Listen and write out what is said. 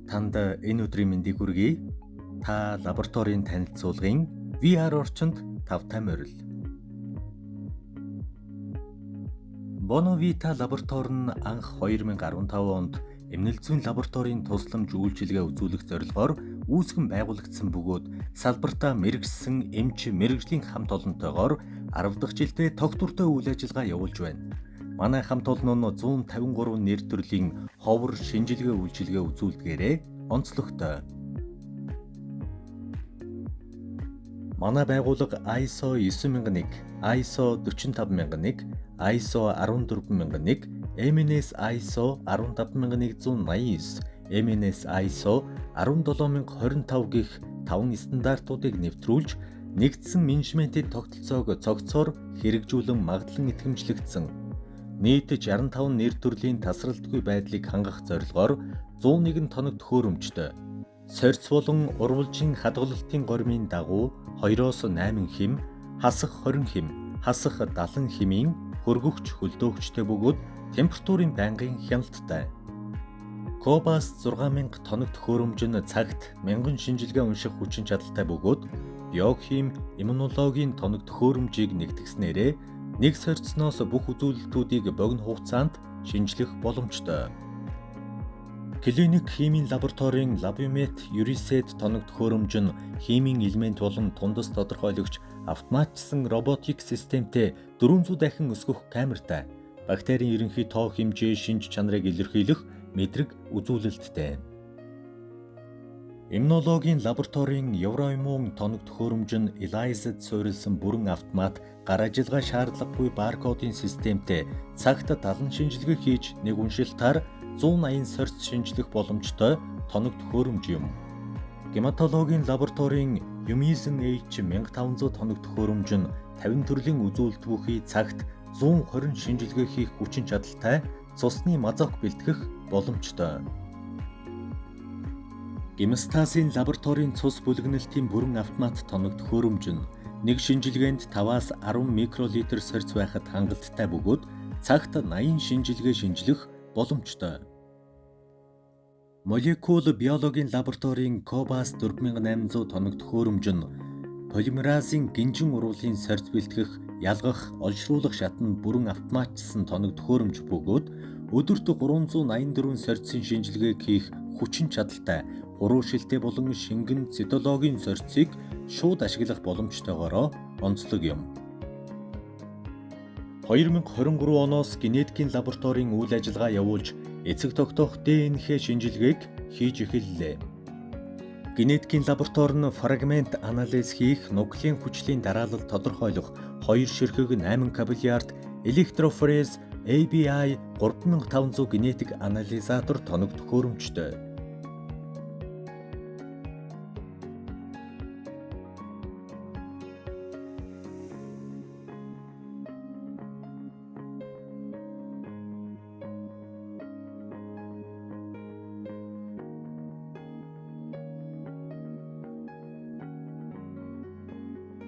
Танд энэ өдрийн мэндийг хүргэе. Та лабораторийн танилцуулгын VR орчинд тавтай морил. Bonovita лаборатори нь анх 2015 онд эмнэлэг зүйн лабораторийн тусламж үйлчилгээ үзүүлэх зорилгоор үүсгэн байгуулагдсан бөгөөд салбартаа мэргэжсэн эмч мэргэжлийн хамт олонтойгоор 10 дахь жилдээ тогтвортой үйл ажиллагаа явуулж байна. Манай хамт олон нь 153 нэр төрлийн ховор шинжилгээ үйлчилгээ үзүүлдгээрээ онцлогтой. Манай байгууллага ISO 9001, ISO 45001, ISO 14001, MNS ISO 15189, MNS ISO 17025 гэх 5 стандартуудыг нэвтрүүлж нэгдсэн менежментийн тогтолцоог цогцоор хэрэгжүүлэн магадлан итгэмжлэгдсэн. Нийт 65 нэр төрлийн тасралтгүй байдлыг хангах зорилгоор 101 тоног төхөөрөмжтэй. Сорьц болон урвалжийн хадгалалтын гормын дагуу 2-оос 8 хэм, хасах 20 хэм, хасах 70 хэмийн хөргөгч хөлдөөгчтэй бөгөөд температурын байнгын хяналттай. Cobas 6000 тоног төхөөрөмж нь цагт 1000 шинжилгээ унших хүчин чадалтай бөгөөд биохим, иммунологийн тоног төхөөрөмжийг нэгтгэснээрээ нэг сорьцсноос бүх үзүүлэлтүүдийг богино хугацаанд шинжлэх боломжтой. Клиник химийн лабораторийн Labimet Uriset тоног төхөөрөмж нь химийн элемент болон тундас тодорхойлогч автоматжсан роботик системтэй 400 дахин өсгөх камертай бактерийн ерөнхий тоо хэмжээ, шинж чанарыг илэрхийлэх мэдрэг үзүүлэлттэй. Иммунологийн лабораторийн Евроиммун тоног төхөөрөмж нь ELISA-д суурилсан бүрэн автомат гар ажиллагаа шаардлагагүй баркодын системтэй цагт 70 шинжилгээ хийж нэг уншилтаар 180 сорьц шинжлэх боломжтой тоног төхөөрөмж юм. Гематологийн лабораторийн Юмизен H 1500 тоног төхөөрөмж нь 50 төрлийн үзүүлэлт бүхий цагт 120 шинжилгээ хийх хүчин чадалтай цусны мазок бэлтгэх боломжтой. Гемостазын лабораторийн цус бүлэгнэлтийн бүрэн автомат тоног төхөөрөмж нь нэг шинжилгээнд 5-аас 10 микролитр сорьц байхад хангалттай бөгөөд цагт 80 шинжилгээ шинжлэх боломжтой. Молекул биологийн лабораторийн Cobas 4800 тоног төхөөрөмж нь полимеразын гинжин уруулын сорьц бэлтгэх, ялгах, олшруулах шатанд бүрэн автоматжсан тоног төхөөрөмж бөгөөд өдөрт 384 сорьцын шинжилгээг хийх хүчин чадалтай хуруу шилтэй болон шингэн цитологийн сорьцыг шууд ашиглах боломжтойгоороо онцлог юм. 2023 оноос генетикийн лабораторийн үйл ажиллагаа явуулж эцэг тогтоох ДНХ шинжилгээг хийж эхэллээ. Генетикийн лаборатори нь фрагмент анализ хийх, нуклеин хүчлийн дараалал тодорхойлох, 2 ширхэг 8 капиллярд, электрофорез, ABI 3500 генетик анализатор тоног төхөөрөмжтэй.